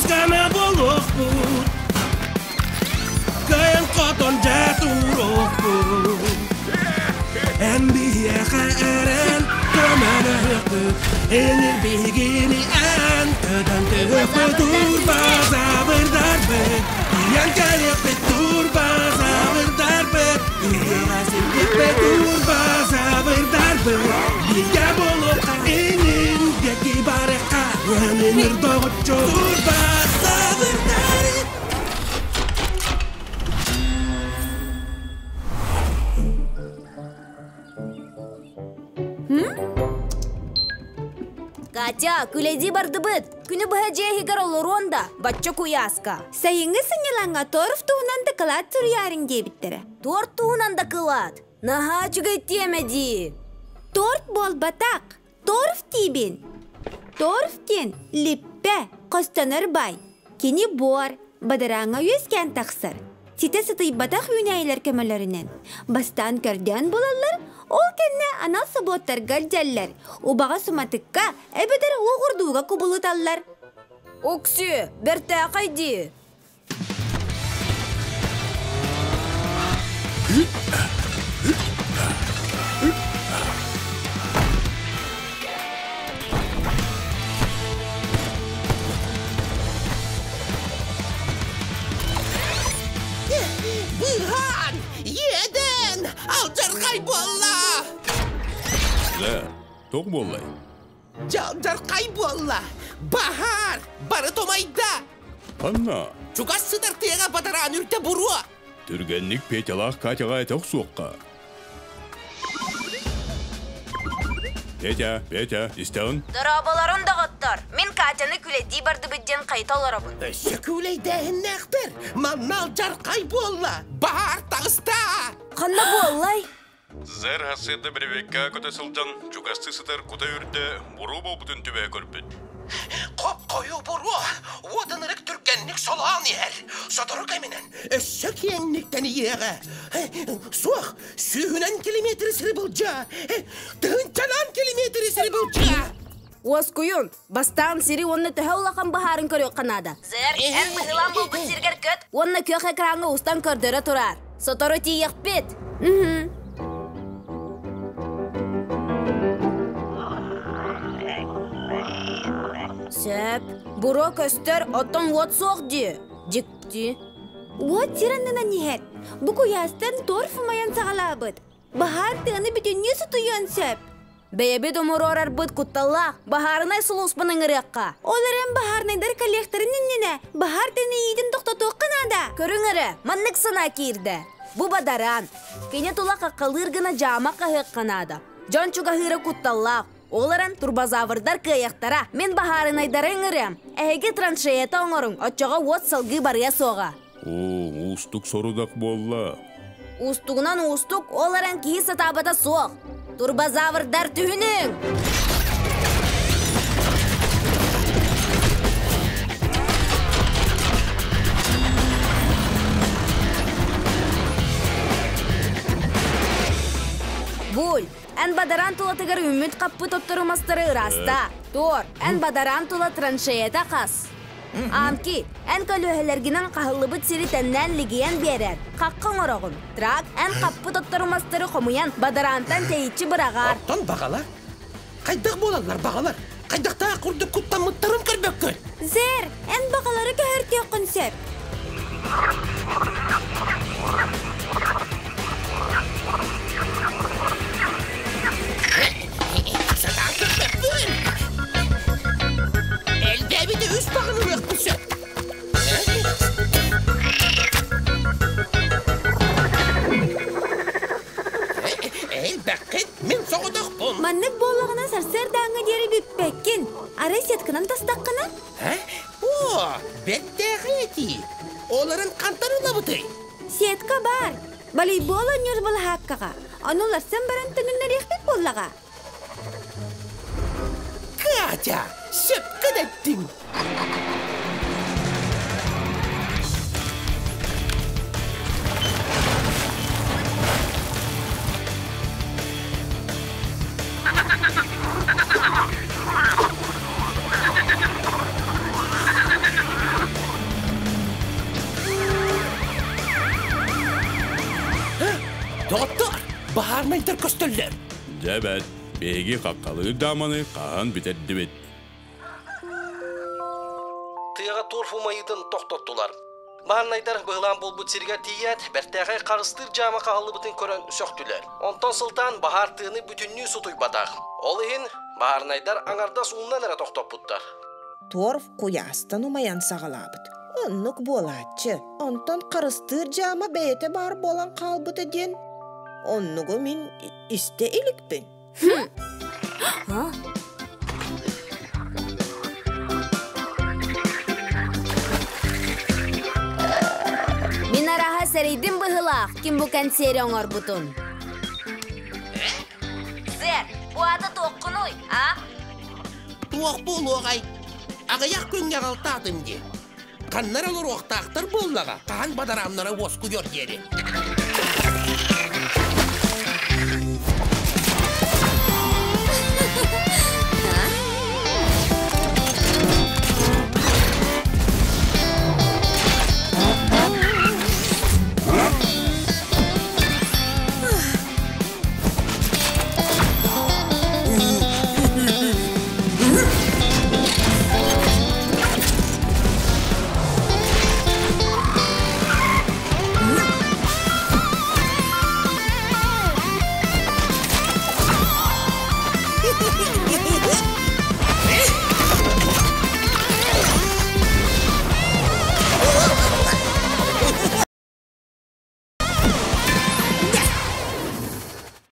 Күүскэ буолуохпут, кыайан хотон дьэ туруохпут. Эн биһиэхэ эрэн көмөлөһүөхпүт, Энир биһигини эн көтөн түһүөхпүт, Турбазаврдарбыт, тиийэн кэлиэхпит, Турбазаврдарбыт, үһүөҕэ сирдиэхпит, Турбазаврдарбыт, бииргэ буолуохха, инин диэки барыахха, Өнүнүр доҕоччу Турбазаврдар. Катя, күлэдии бардыбыт. Күнү быһа дьиэ иһигэр олоруон да, бачча куйааска. Сайыҥҥы сынньалаҥҥа торф туһунан дакылаат суруйаарыҥ диэбиттэрэ. Торт туһунан дакылаат? Наһаа үчүгэй тиэмэ дии. Торт буолбатах, торф диибин. Торф диэн липпэ, хостонор баай. Кини буор, бадарааҥҥа үөскээн тахсар. Ситэ сытыйбатах үүнээйилэр көмөлөрүнэн. Бастаан көрдөөн булаллар, ол кэннэ анал собуоттарга илдьэллэр, убаҕас уматыкка эбэтэр уоҕурдууга кубулуталлар. Оксү, бэртээхэй дии. Быыһаан! Иэдээн! Алдьархай буолла! Дэ, туох буоллай? Дьалдьархай буолла! Баһаар! Бары томайда! Ханна? Чугас сытар тыаҕа бадараан үрдэ буруо! Түргэнник Петялаах Катяҕа этэ охсуохха. Петя, Петя, истэҕин? Дорооболорун, доҕоттор! Мин Катяны күлэйдии бардыбыт диэн хайта олоробун. Өссө күүлэйдээһиннээхтэр! Манна алдьархай буолла! Баһаар таҕыста! Ханна буоллай? Зэр сарсыарда бэрэбиэккэ көтө сылдьан, чугастыы сытар кута үрдэ буруо буолбутун түбэһэ көрбүт. Хоп-хойуу буруо уот ынырык түргэнник солоон иһэр. Сотору кэминэн өссө киэҥник тэнийиэҕэ. Суох, сүүһүнэн километр сири былдьаа. Тыһыынчанан километр сири былдьаа. Уоскуйун, бастаан сири уонна төһө улахан баһаарын көрүөххэ наада. Зэр, эн быһыылаан булбут сиргэр көт уонна күөх экраҥҥа устан көрдөрө тураар. Сотору тиийиэхпит. Сөп. Буруо көстөр, оттон уот суох дии. Дьикти. Уот сир аннынан иһэр. Бу куйаастан торф умайан саҕалаабыт. Баһаар тыаны бүтүннүү сутуйуон сөп. Бэйэбит умуруорарбыт кутталлаах, баһаарынай сулууспаны ыҥырыахха. Ол эрэн баһаарынайдар коллекторын иннинэ баһаар тэнийиитин тохтотуохха наада. Көрүҥ эрэ, маннык санаа киирдэ. Бу бадараан. Кини тула хаххалыыр гына дьаама хаһыахха наада. Дьон чугаһыыра кутталлаах. Ол эрэн турбозаврдар кыайыахтара. Мин баһаарынайдары ыҥырыам. Эһиги траншеята оҥоруҥ, оччоҕо уот салгыы барыа суоҕа. Оо, уустук сорудах буолла. Уустугунан уустук, ол эрэн киһи сатаабата суох. Турбозаврдар түһүнүҥ! Буль, эн бадараан тулатыгар үүммүт хаппыт оттору мастары ыраастаа. Туор, эн бадараан тула траншеята хас. Амки, эн көлүөһэлэргинэн хаһыллыбыт сири тэннээн лигийэн биэрэр. Хахха оҥороҕун. Трак, эн хаппыт оттору мастары хомуйан, бадараантан тэйиччи быраҕаар. Оттон баҕалар? Хайдах буолаллар баҕалар? Хайдахтаах курдук куттаммыттарын көрбөккүн? Зэр, эн баҕалары көһөртүөххүн сөп. Сатаан көрбөппүн! Элбээбити үс баҕаны ылыахпын сөп. Элбэххит, мин соҕотохпун. Маннык буоллаҕына сарсыардааҥҥа диэри бүппэккин. Арай сетканан тастаххына? О, бэртээхэй этии. Олорун хантан ылабытый? Сетка баар. Волейбол оонньуур былаһааккаҕа. Ону уларсан баран төнүннэриэхпит буоллаҕа. Катя, сөпкө да эттиҥ. Доҕоттоор, баһаарынайдар көстөллөр. Дьэ бэт, биһиги хаххалыыр дааманы хаһан бүтэрдибит. Тыаҕа торф умайыытын тохтоттулар. Баһаарынайдар быһылаан буолбут сиригэр тиийээт, бэртээхэй харыстыыр дьаама хаһыллыбытын көрөн сөхтүлэр. Онтон сылтаан баһаар тыаны бүтүннүү сутуйбатах. Ол иһин баһаарынайдар аҥардас уунан эрэ тохтоппуттар. Торф куйаастан умайан саҕалаабыт. Оннук буолааччы. Онтон харыстыыр дьаама бэйэтэ баар буолан хаалбыта диэн оннугу мин истэ иликпин. Мин араһа сэрэйдим быһыылаах, ким бу кэнсиэри оҥорбутун. Сэр, бу аата туоххунуй, а? Туох буолуоҕай? Аҕыйах күҥҥэ аҕалтаатым дии. Ханна эрэ олоруохтаахтар буоллаҕа, хаһан бадарааннара уоскуйуор диэри.